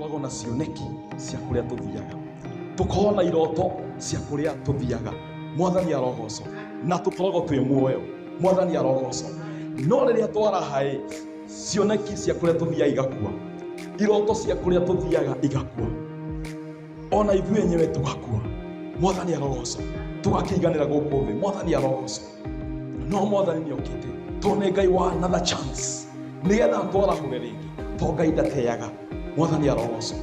Tũkoragwo na cioneki cia kũrĩa tũthiaga, tũkoragwo na iroto cia kũrĩa tũthiaga. Mwathani arogocwo. Na tũkoragwo twĩ muoyo. Mwathani arogocwo. No rĩrĩa twaraha-ĩ, cioneki cia kũrĩa tũthiaga igakua, iroto cia kũrĩa tũthiaga igakua, ona ithuĩ enyewe tũgakua. Mwathani arogocwo. Tũgakĩiganĩra gũkũ thĩ. Mwathani arogocwo. No Mwathani nĩ okĩte tondũ nĩ Ngai wa another chance, nĩgetha twarahũre rĩngĩ, tondũ Ngai ndateaga. Mwathani arogocwo,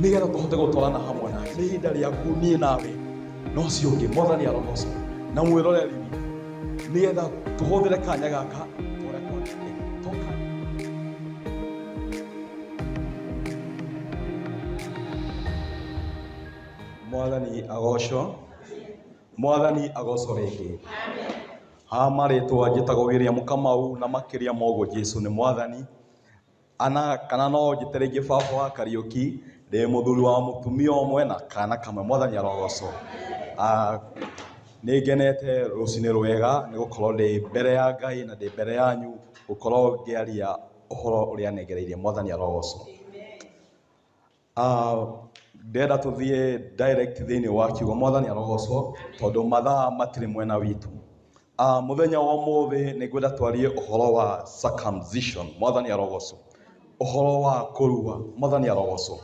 nĩgetha tũhote gũtwarana hamwe nake. Nĩ ihinda rĩaku niĩ nawe na ũcio ũngĩ. Mwathani arogocwo. Na mwĩroreri witũ, nĩgetha tũhũthĩre kanya gaka tũrĩa kwagĩrĩire. Toka Mwathani agocwo. Mwathani agocwo rĩngĩ. Ha marĩtwa njĩtagwo William Kamau na makĩria ma ũguo Jesu nĩ Mwathani. Ana kana no njĩte rĩngĩ baba wa Kariũki, ndĩ mũthuri wa mũtumia ũmwe na kana kamwe. Mwathani arogocwo. Nĩ ngenete rũcinĩ rwega nĩ gũkorwo ndĩ mbere ya Ngai na ndĩ mbere yanyu gũkorwo ngĩaria ũhoro ũrĩa anengereirie. Mwathani arogocwo. Ndĩrenda tũthiĩ direct thĩinĩ wa kiugo. Mwathani arogocwo, tondũ mathaa matirĩ mwena witũ. Mũthenya wa ũmũthĩ nĩ ngwenda twarie ũhoro wa circumcision. Mwathani arogocwo. Ũhoro wa kũrua. Mwathani arogocwo.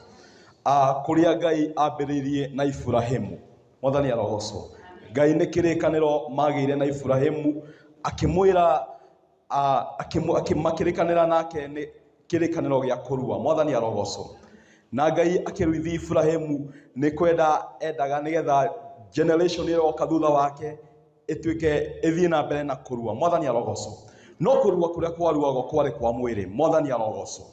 Kũrĩa Ngai ambĩrĩirie na Iburahĩmu. Mwathani arogocwo. Ngai nĩ kĩrĩkanĩro magĩire na Iburahĩmu, akĩmwĩra makĩrĩkanĩra nake nĩ kĩrĩkanĩro gĩa kũrua. Mwathani arogocwo. Na Ngai akĩruithia Iburahĩmu nĩ kwenda endaga nĩgetha generation ĩrĩa ĩroka thutha wake ĩtuĩke ĩthiĩ na mbere na kũrua. Mwathani arogocwo. No kũrua kũrĩa kwaruagwo kwarĩ kwa mwĩrĩ. Mwathani arogocwo.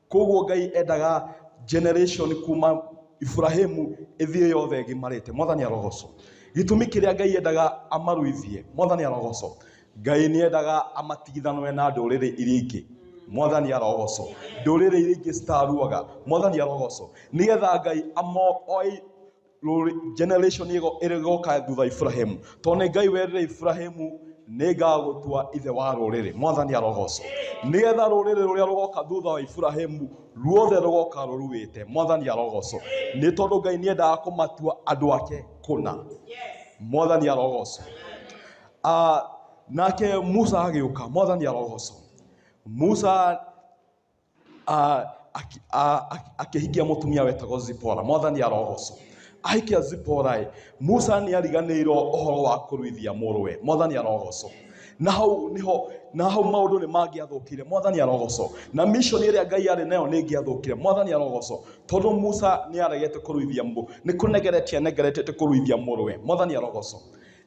Koguo Ngai endaga generation kuma Iburahĩmu ĩthiĩ yothe ĩgimarĩte. Mwathani arogocwo. Gĩtũmi kĩrĩa Ngai endaga amaruithie, Mwathani arogocwo. Ngai nĩ endaga amatigithanwe na ndũrĩrĩ iria ingĩ. Mwathani arogocwo. Ndũrĩrĩ iria ingĩ citaruaga. Mwathani arogocwo. Nĩgetha Ngai oe generation ĩgoka thutha Iburahĩmu. Tondũ nĩ Ngai werire Iburahĩmu, nĩ ngagũtua ithe wa rũrĩrĩ. Mwathani arogocwo. Nĩgetha rũrĩrĩ rũrĩa rũgoka thutha wa Iburahĩmu ruothe rũgoka rũruĩte. Mwathani arogocwo. Nĩ tondũ Ngai nĩ endaga kũmatua andũ ake kũna. Mwathani arogocwo. Nake Musa agĩũka. Mwathani arogocwo. Musa akĩhikia mũtumia wetagwo Zipora. Mwathani arogocwo. Ahikia Zipora ĩ, Musa nĩ ariganĩirwo ũhoro wa kũruithia mũrũwe. Mwathani arogocwo. Na hau niho, na hau maũndũ nĩ mangĩathũkire. Mwathani arogocwo. Na mission ĩrĩa Ngai arĩ nayo nĩ ĩngĩathũkire. Mwathani arogocwo. Tondũ Musa nĩ aregete kũruithia nĩ kũnegeretie anegeretete kũruithia mũrũwe. Mwathani arogocwo.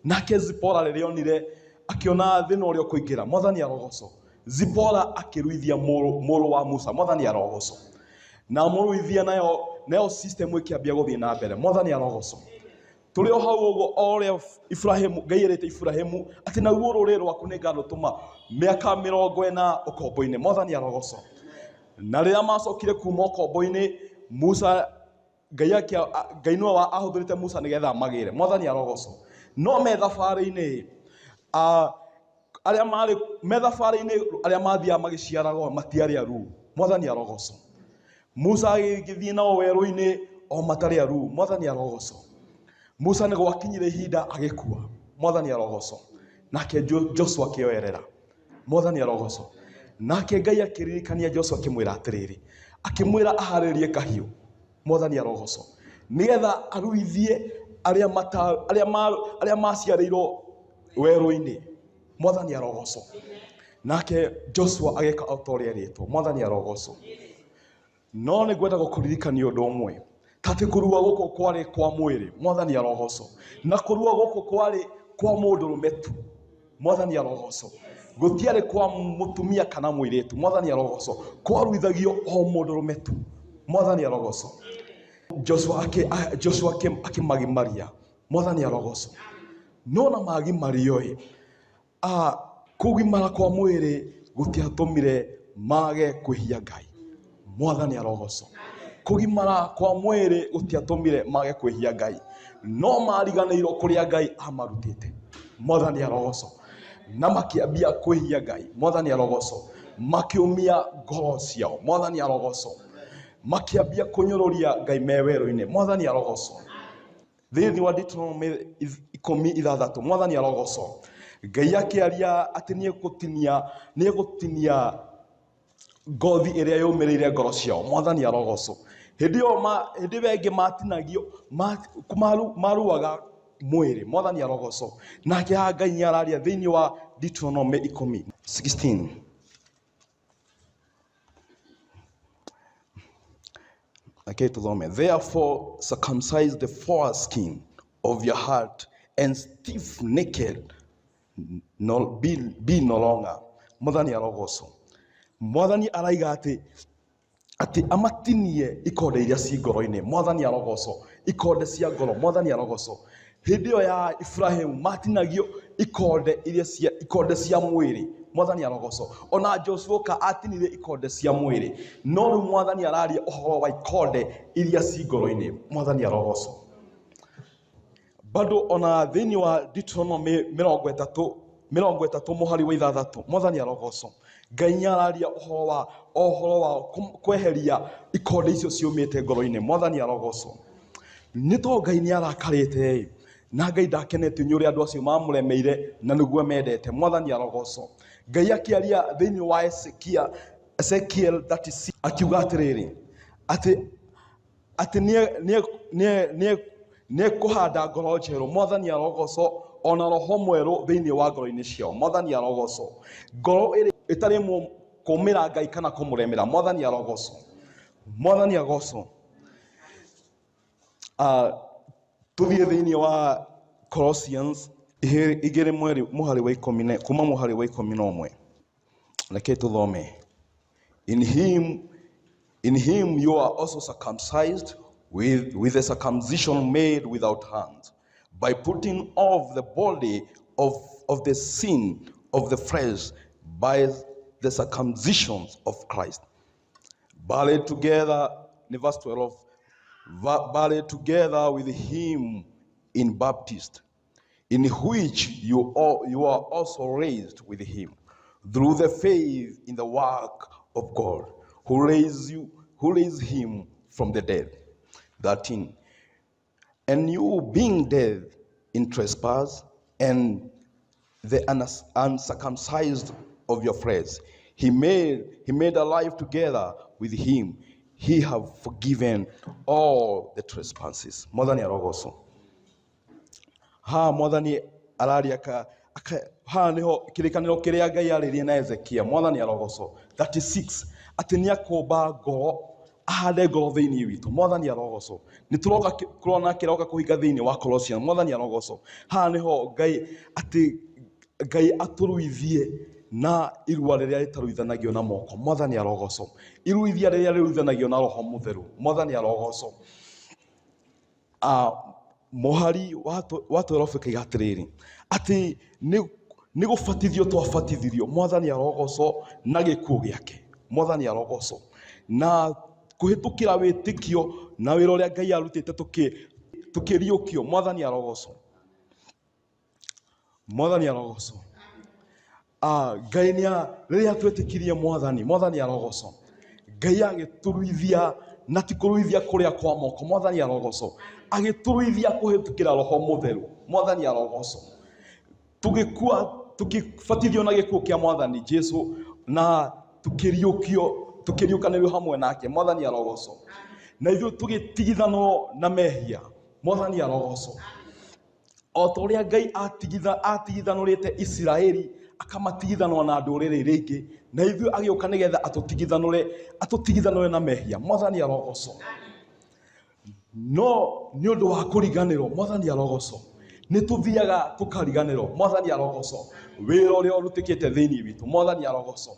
Nake Zipora rĩrĩa onire, akĩona thĩna ũrĩa ũkũingĩra. Mwathani arogocwo. Zipora akĩruithia mũrũ wa Musa. Mwathani arogocwo. Na mũruithia nayo system ĩkĩambia gũthiĩ na mbere. Mwathani arogocwo. Tũrĩ o hau ũguo, o ũrĩa Iburahĩmu, Ngai erĩte Iburahĩmu atĩ naguo rũrĩrĩ rwaku nĩ ngarũtũma mĩaka mĩrongo ĩna ũkombo-inĩ. Mwathani arogocwo. Na rĩrĩa macokire kuma ũkombo-inĩ, Musa, Ngai Ngai nĩwe ahũthĩrĩte Musa nĩgetha amagĩre. Mwathani arogocwo. No me thabarĩ-inĩ, arĩa marĩ me thabarĩ-inĩ, arĩa mathiaga magĩciaragwo matiarĩ aruu. Mwathani arogocwo. Musa agĩthiĩ nao werũ-inĩ o matarĩ aruu. Mwathani arogocwo. Musa nĩ gwakinyire ihinda agĩkua. Mwathani arogocwo. Nake Joshua akĩoerera. Mwathani arogocwo. Nake Ngai akĩririkania Joshua akĩmwĩra atĩrĩrĩ, akĩmwĩra aharĩrie kahiũ. Mwathani arogocwo. Nĩgetha aruithie arĩa maciarĩirwo werũ-inĩ. Mwathani arogocwo. Nake Joshua agĩka o ta ũrĩa erĩtwo. Mwathani arogocwo. No nĩ ngwenda gũkũririkania ũndũ ũmwe, atĩ kũrua gũkũ kwarĩ kwa mwĩrĩ. Mwathani arogocwo. Na kũrua gũkũ kwarĩ kwa mũndũrũme tu. Mwathani arogocwo. Gũtiarĩ kwa mũtumia kana mũirĩtu. Mwathani arogocwo. Kwaruithagio o mũndũrũme tu. Mwathani arogocwo. Joshua akĩmagimaria. Mwathani arogocwo. No na magimario-ĩ, kũgimara kwa mwĩrĩ gũtiatũmire mage kwĩhia Ngai. Mwathani arogocwo. Kũgimara kwa mwĩrĩ gũtiatũmire mage kwĩhia Ngai, no mariganĩirwo kũrĩa Ngai amarutĩte. Mwathani arogocwo. Na makĩambia kwĩhia Ngai. Mwathani arogocwo. Makĩũmia ngoro ciao. Mwathani arogocwo. Makĩambia kũnyũrũria Ngai me werũ-inĩ. Mwathani arogocwo. Thĩinĩ wa Deuteronomy 16, Mwathani arogocwo. Ngai akĩaria atĩ nĩegũtinia ngothi ĩrĩa yũmĩrĩire ngoro ciao. Mwathani arogocwo. Hĩndĩ ĩyo hĩndĩ ĩyo ĩngĩ matinagio, maruaga mwĩrĩ. Mwathani arogocwo. Nake haha Ngai nĩ araria thĩinĩ wa Deuteronomy 10:16. Reke tũthome. Therefore circumcise the foreskin of your heart and stiff necked no, be no longer. Mwathani arogocwo. Mwathani araiga atĩ amatinie ikonde iria ci ngoro-inĩ. Mwathani arogocwo. Ikonde cia ngoro. Mwathani arogocwo. Hĩndĩ ĩyo ya Ibrahimu matinagio ikonde iria cia ikonde cia mwĩrĩ. Mwathani arogocwo. Ona Joshua oka atinirie ikonde cia mwĩrĩ. No rĩu Mwathani araria ũhoro wa ikonde iria ci ngoro-inĩ. Mwathani arogocwo. Bado ona thĩinĩ wa Deuteronomy 30 mũhari wa 6, Mwathani arogocwo. Ngai nĩ araria ũhoro wa kweheria ikonde icio ciũmĩte ngoro-inĩ. Mwathani arogocwo. Nĩ tondũ Ngai nĩ arakarĩte ĩ, na Ngai ndakenetio nĩ ũrĩa andũ acio mamũremeire na nĩguo mendete. Mwathani arogocwo. Ngai akĩaria thĩinĩ wa Ezekiel 36 akiuga atĩrĩrĩ, atĩ nĩekũhanda ngoro njerũ. Mwathani arogocwo. Ona roho mwerũ thĩinĩ wa ngoro-inĩ ciao. Mwathani arogocwo. Ngoro ĩrĩa ĩtarĩ kũmĩra Ngai kana kũmũremera. Mwathani arogocwo. Mwathani agocwo. Tũthiĩ thĩinĩ wa Colossians 2 mweri mũhari wa ikũmi na kuma mũhari wa 11. Reke tũthome. In him you are also circumcised with a circumcision made without hands, by putting off the body of the sin of the flesh by the circumcision of Christ. Buried together, in verse 12, buried together with him in baptism, in which you are also raised with him through the faith in the work of God, who raised him from the dead. 13. And you being dead in trespass and the uncircumcised of your flesh, he made alive together with him. He have forgiven all the trespasses. Mwathani arogocwo. Ha Mwathani araria haha niho kĩrĩkanĩro kĩrĩa Ngai arĩrie na Ezekia. Mwathani arogocwo. 36 atĩ nĩ akũmba ngoro, ahande ngoro thĩinĩ witũ. Mwathani arogocwo. Nĩ tũroka kũrona kĩroka kũhinga thĩinĩ wa Colossians. Mwathani arogocwo. Haha niho Ngai atĩ Ngai atũruithie na irua rĩrĩa rĩtaruithanagio na moko. Mwathani arogocwo. Iruithia rĩrĩa rĩruithanagio na Roho Mũtheru. Mwathani arogocwo. Mũhari wa 12 ĩkaiga atĩrĩrĩ, atĩ nĩ gũbatithio twabatithirio. Mwathani arogocwo. Na gĩkuũ gĩake. Mwathani arogocwo. Na kũhĩtũkĩra wĩtĩkio na wĩra ũrĩa Ngai arutĩte tũkĩriũkio. Mwathani arogocwo. Mwathani arogocwo. Ngai nĩ rĩrĩa twetĩkirie Mwathani, Mwathani arogocwo, Ngai agĩtũruithia na ti kũruithia kũrĩa kwa moko. Mwathani arogocwo. Agĩtũruithia kũhĩtũkĩra Roho Mũtheru. Mwathani arogocwo. Tũgĩkua, tũkĩbatithio na gĩkuũ kĩa Mwathani Jesu na tũkĩriũkio, tũkĩriũkanĩrio hamwe nake. Mwathani arogocwo. Na ithuĩ tũgĩtigithanwo na mehia. Mwathani arogocwo. O ta ũrĩa Ngai atigithanũrĩte Isiraeli akamatigithanũra na ndũrĩrĩ iria ingĩ, na ithuĩ agĩũka nĩgetha atũtigithanũre na mehia. Mwathani arogocwo. No nĩ ũndũ wa kũriganĩrwo. Mwathani arogocwo. Nĩ tũthiaga tũkariganĩrwo. Mwathani arogocwo. Wĩra ũrĩa ũrutĩkĩte thĩinĩ witũ. Mwathani arogocwo.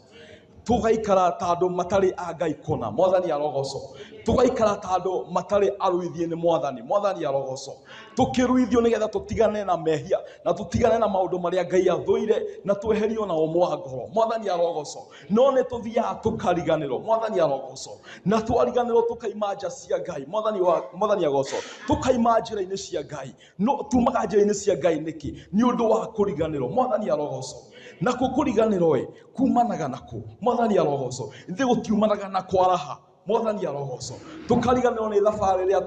Tũgaikara ta andũ matarĩ a Ngai kũna. Mwathani arogocwo. Tũgaikara ta andũ matarĩ aruithie nĩ Mwathani. Mwathani arogocwo. Tũkĩruithio nĩgetha tũtigane na mehia na tũtigane na maũndũ marĩa Ngai athũire na tweherio na ũmũ wa ngoro. Mwathani arogocwo. No nĩ tũthiaga tũkariganĩrwo. Mwathani arogocwo. Na twariganĩrwo tũkaima nja cia Ngai. Mwathani agocwo. Tũkaima njĩra-inĩ cia Ngai. No tumaga njĩra-inĩ cia Ngai nĩkĩ? Nĩ ũndũ wa kũriganĩrwo. Mwathani arogocwo. Na kũ kũriganĩrwo ĩ kumanaga na kũ? Mwathani arogocwo. Ithuĩ gũtiumanaga na kwaraha. Mwathani arogocwo. Tũkariganĩrwo nĩ thabarĩ ĩrĩa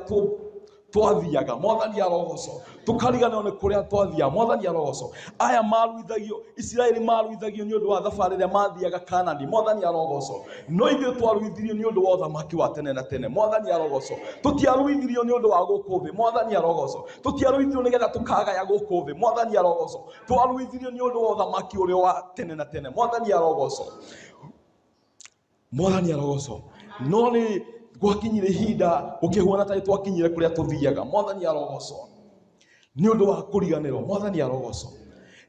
twathiaga. Mwathani arogocwo. Tũkariganĩrwo nĩ kũrĩa twathiaga. Mwathani arogocwo. Aya maruithagio, Isiraeli maruithagio nĩ ũndũ wa thabarĩ ĩrĩa mathiaga Kanani. Mwathani arogocwo. No ithuĩ twaruithirio nĩ ũndũ wa ũthamaki wa tene na tene. Mwathani arogocwo. Tũtiaruithirio nĩ ũndũ wa gũkũ thĩ. Mwathani arogocwo. Tũtiaruithirio nĩgetha tũkagaya gũkũ thĩ. Mwathani arogocwo. Twaruithirio nĩ ũndũ wa ũthamaki ũrĩa wa tene na tene. Mwathani arogocwo. Mwathani arogocwo. No nĩ gwakinyire ihinda gũkĩhuana tarĩ twakinyire kũrĩa tũthiaga. Mwathani arogocwo. Nĩ ũndũ wa kũriganĩrwo. Mwathani arogocwo.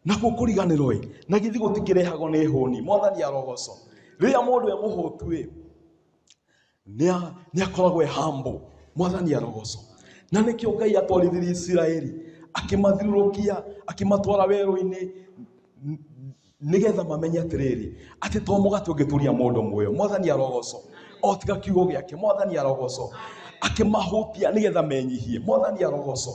Nakuo kũriganĩrwo ĩ, na githĩ gũtikĩrehagwo nĩ hũni. Mwathani arogocwo. Rĩrĩa mũndũ e mũhũtu ĩ, nĩ akoragwo e humble. Mwathani arogocwo. Na nĩkĩo Ngai atwarithirie Isiraeli, akĩmathiũrũrũkia, akĩmatwara werũ-inĩ, nĩgetha mamenye atĩrĩrĩ, atĩ to mũgate ũngĩtũria mũndũ muoyo. Mwathani arogocwo. O tiga kiugo gĩake. Mwathani arogocwo. Akĩmahũtia nĩgetha menyihie. Mwathani arogocwo.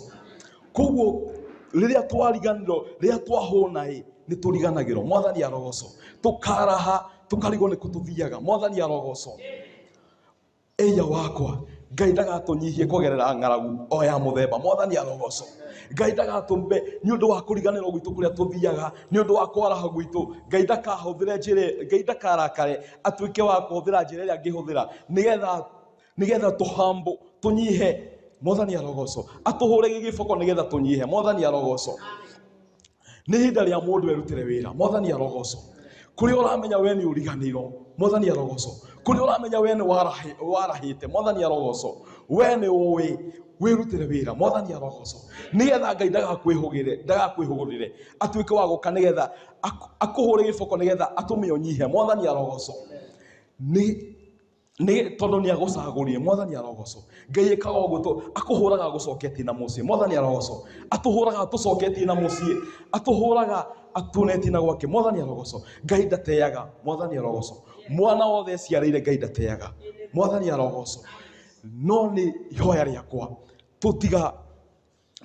Koguo rĩrĩa twariganĩrwo, rĩrĩa twahũna ĩ, nĩ tũriganagĩrwo. Mwathani arogocwo. Tũkaraha, tũkarigwo nĩ kũ tũthiaga. Mwathani arogocwo. Ĩya wakwa, Ngai ndagatũnyihie kũgerera ng'aragu o ya mũthemba. Mwathani arogocwo. Ngai ndagatũmbe nĩ ũndũ wa kũriganĩrwo gwitũ kũrĩa tũthiaga, nĩ ũndũ wa kwaraha gwitũ. Ngai ndakahũthĩre njĩra, Ngai ndakarakare atuĩke wa kũhũthĩra njĩra ĩrĩa angĩhũthĩra nĩgetha tũhambo tũnyihe. Mwathani arogocwo. Atũhũre gĩgĩboko nĩgetha tũnyihe. Mwathani arogocwo. Nĩ ihinda rĩa mũndũ erutĩre wĩra. Mwathani arogocwo. Kũrĩa ũramenya we nĩ ũriganĩirwo. Mwathani arogocwo. Kũrĩa ũramenya we nĩ warahĩte. Mwathani arogocwo. We nĩ ũĩ wĩrutĩre wĩra. Mwathani arogocwo. Nĩgetha Ngai ndagakwĩhũgĩre, ndagakwĩhũgũrĩre. Atuĩke wa gũka nĩgetha akũhũre gĩboko nĩgetha atũme ũnyihe. Mwathani arogocwo. Nĩ nĩ tondũ nĩ agũcagũrire. Mwathani arogocwo. Ngai ĩkaga ũguo to akũhũraga agũcoketie na mũciĩ. Mwathani arogocwo. Atũhũraga atũcoketie na mũciĩ. Atũhũraga atuonetie na gwake. Mwathani arogocwo. Ngai ndateaga. Mwathani arogocwo. Mwana wothe eciarĩire Ngai ndateaga. Mwathani arogocwo. No nĩ ihoya rĩakwa tũtiga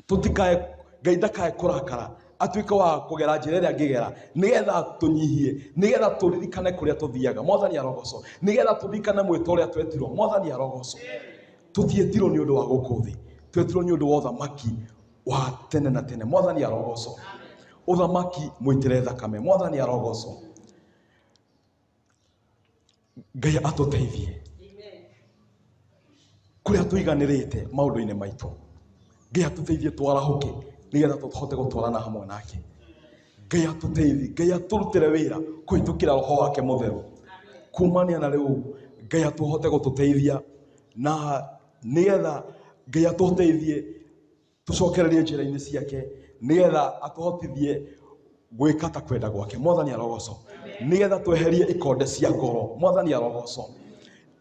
tũtikae Ngai ndakae kũrakara atuĩke wa kũgera njĩra ĩrĩa angĩgera nĩgetha tũnyihie, nĩgetha tũririkane kũrĩa tũthiaga. Mwathani arogocwo. Nĩgetha tũririkane mwĩto ũrĩa twetirwo. Mwathani arogocwo. Tũtietirwo nĩ ũndũ wa gũkũ thĩ, twetirwo nĩ ũndũ wa ũthamaki wa tene na tene. Mwathani arogocwo. Ũthamaki mũitĩre thakame. Mwathani arogocwo. Ngai atũteithie kũrĩa tũiganĩrĩte maũndũ-inĩ maitũ. Ngai atũteithie twarahũke nĩgetha tũhote gũtwarana hamwe nake. Ngai atũteithie, Ngai atũrutĩre wĩra kũhĩtũkĩra roho wake mũtheru. Kumania na rĩu Ngai atũhote gũtũteithia na nĩgetha Ngai atũteithie tũcokererie njĩra-inĩ ciake nĩgetha atũhotithie gwĩka ta kwenda gwake. Mwathani arogocwo. Nĩgetha tweherie ikonde cia ngoro. Mwathani arogocwo.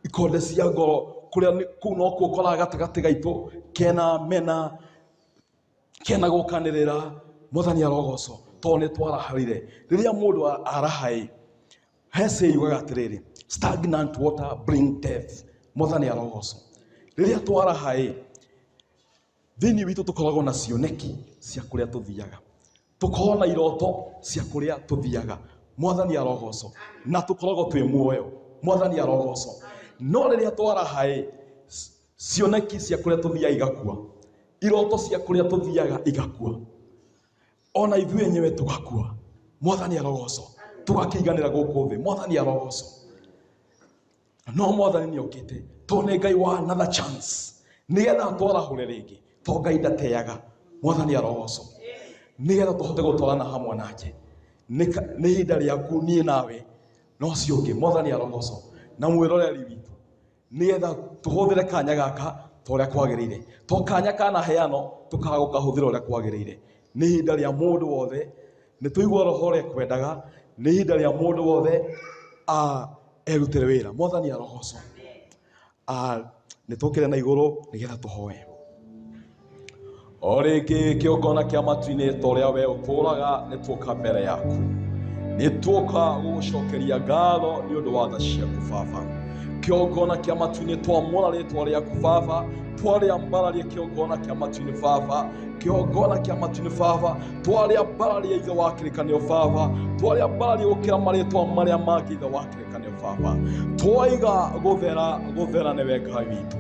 Ikonde cia ngoro kũrĩa kũu nokuo ũkoraga gatagatĩ gaitũ kena mena, kena gũkanĩrĩra. Mwathani arogocwo tondũ nĩ twaraharire. Rĩrĩa mũndũ araha ĩ, Hese yugaga atĩrĩrĩ, stagnant water bring death. Mwathani arogocwo. Rĩrĩa twaraha ĩ, thĩinĩ witũ tũkoragwo na cioneki cia kũrĩa tũthiaga, tũkoragwo na iroto cia kũrĩa tũthiaga. Mwathani arogocwo. Na tũkoragwo twĩ muoyo. Mwathani arogocwo. No rĩrĩa twaraha ĩ, cioneki cia kũrĩa tũthiaga igakua, iroto cia kũrĩa tũthiaga igakua, ona ithuĩ enyewe tũgakua. Mwathani arogocwo. Tũgakĩiganĩra gũkũ thĩ. Mwathani arogocwo. No Mwathani nĩ okĩte tondũ nĩ Ngai wa another chance, nĩgetha twarahũre rĩngĩ, tondũ Ngai ndateaga. Mwathani arogocwo. Nĩgetha tũhote gũtwarana hamwe nake. Nĩ ihinda rĩaku niĩ nawe na ũcio ũngĩ. Mwathani arogocwo. Na mwĩroreri witũ, nĩgetha tũhũthĩre kanya gaka ta ũrĩa kwagĩrĩire. To kanya kanaheanwo tũkaga gũkahũthĩra ũrĩa kwagĩrĩire. Nĩ ihinda rĩa mũndũ wothe, nĩ tũigua roho ũrĩa ekwendaga. Nĩ ihinda rĩa mũndũ wothe erutĩre wĩra. Mwathani arogocwo. Nĩ tũkĩre na igũrũ nĩgetha tũhoe. O rĩngĩ kĩgongona kĩa matu-inĩ ta ũrĩa we ũtũũraga, nĩ tuoka mbere yaku. Nĩ tuoka gũgũcokeria ngatho nĩ ũndũ wa tha ciaku Baba. Kĩgongona kĩa matu-inĩ twamũra rĩtwa rĩaku Baba, twarĩambararia kĩgongona kĩa matu-inĩ Baba, kĩgongona kĩa matu-inĩ Baba, twarĩambararia Ithe wa kĩrĩkanĩro Baba, twarĩambararia gũkĩra marĩtwa marĩa mangĩ Ithe wa kĩrĩkanĩro Baba. Baba. Twaiga gũthera gũthera nĩwe Ngai witũ.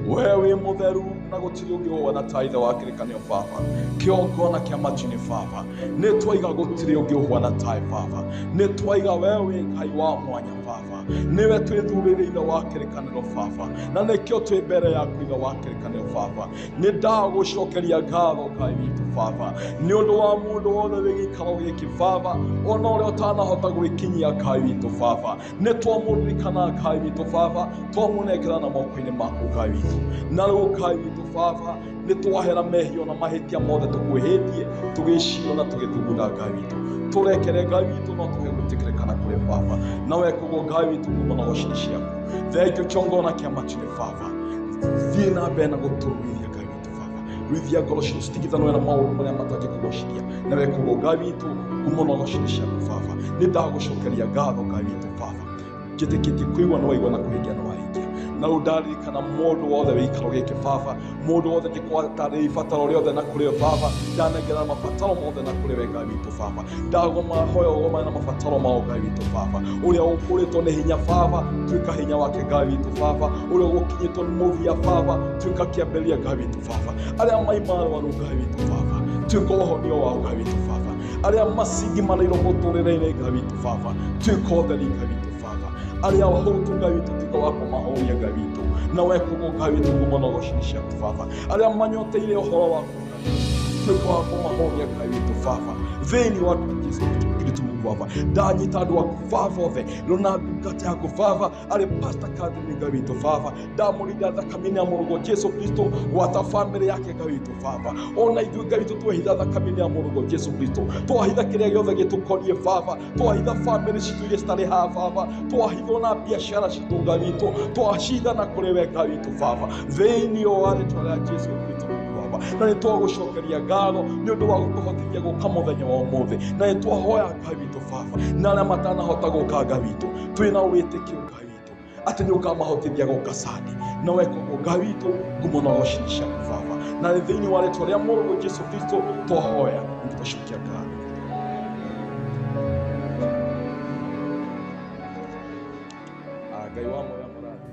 We wĩ mũtheru na gũtirĩ ũngĩ ũhana ta Ithe wa kĩrĩkanĩro Baba. Kĩongona kĩa matu-inĩ Baba. Nĩ twaiga gũtirĩ ũngĩ ũhana tawe Baba. Nĩ twaiga we wĩ Ngai wa mwanya Baba. Nĩwe twĩthurĩire Ithe wa kĩrĩkanĩro Baba. Na nĩkĩo twĩ mbere yaku Ithe wa kĩrĩkanĩro Baba. Nĩ ndagũcokeria ngatho Ngai witũ Baba. Nĩ ũndũ wa mũndũ wothe wĩ gĩikaro gĩkĩ Baba, ona ũrĩa ũtanahota gwĩkinyia Ngai witũ Baba. Nĩ twamũririkana Ngai witũ Baba, twamũnengera na moko-inĩ maku Ngai witũ. Na rĩu Ngai witũ Baba, nĩ twahera mehia na mahĩtia mothe tũkwĩhĩtie, tũgĩciria na tũgĩthugunda Ngai witũ. Tũrekere Ngai witũ no tũhe gwĩtĩkĩrĩka na kũrĩ Baba. Na wekũgwo Ngai witũ kuma na goci ciaku. Thengiũ kĩongona kĩa matu-inĩ Baba. Thiĩ na mbere na gũtũruithia Ngai witũ Baba. Ruithia ngoro citũ citigithanwe na maũndũ marĩa matangĩkũgocithia. Na wekũgwo Ngai witũ kuma na goci ciaku Baba. Nĩ ndagũcokeria ngatho Ngai witũ Baba. Njĩtĩkĩtie kũigua nĩ waigua na kũhingia nĩ wahingia. Na rĩu ndaririkana mũndũ wothe wĩ gĩikaro gĩkĩ Baba, mũndũ wothe ngĩkwatarĩ ibataro rĩothe na kũrĩ we Baba, ndanengera mabataro mothe na kũrĩ we Ngai witũ Baba. Ndagoma hoya ũgomane na mabataro mao Ngai witũ Baba. Ũrĩa ũkũrĩtwo nĩ hinya Baba, tuĩka hinya wake Ngai witũ Baba. Ũrĩa ũgũkinyĩtwo nĩ mũthia Baba, tuĩka kĩambĩrĩria Ngai witũ Baba. Arĩa maima arwaru Ngai witũ Baba, tuĩka ũhonio wao Ngai witũ Baba. Arĩa macingimanĩirwo mũtũrĩre-inĩ Ngai witũ Baba, tuĩka ũtheri Ngai witũ Baba. Arĩa ahũtu Ngai witũ, tuĩka wa kũmahũnia Ngai witũ. Na wekũgwo Ngai witũ kuma na ũgoci ciaku Baba. Arĩa manyoteire ũhoro waku Ngai witũ, tuĩka wa kũmahũnia Ngai witũ Baba. Thĩinĩ wa Jesu Kristo Mungu Baba, ndanyita andũ aku Baba othe, rona ndungata yaku Baba, arĩ Pastor Catherine Ngai witũ Baba, ndamũrinda thakame-inĩ ya mũrũguo Jesu Kristo, gwata famĩlĩ yake Ngai witũ Baba. Ona ithuĩ Ngai witũ twehitha thakame-inĩ ya mũrũguo Jesu Kristo, twahitha kĩrĩa gĩothe gĩtũkoniĩ Baba, twahitha famĩlĩ citũ iria citarĩ haha Baba, twahitha ona biacara citũ Ngai witũ, twacitha na kũrĩ we Ngai witũ Baba, thĩinĩ wa rĩtwa rĩa Jesu Kristo Mungu Baba. Na nĩ twagũcokeria ngatho nĩ ũndũ wa gũtũhotithia gũka mũthenya wa ũmũthĩ, na nĩ twahoya Ngai witũ Baba, na arĩa matanahota gũka Ngai witũ, twĩna wĩtĩkio Ngai witũ atĩ nĩ ũkamahotithia gũka Sunday. Na wekũguo Ngai witũ, ngumo na ũgoci nĩ ciaku Baba, na nĩ thĩinĩ wa rĩtwa rĩa mũrũguo Jesu Kristo twahoya na twacokia ngatho. Ngai wa moya mũrathi.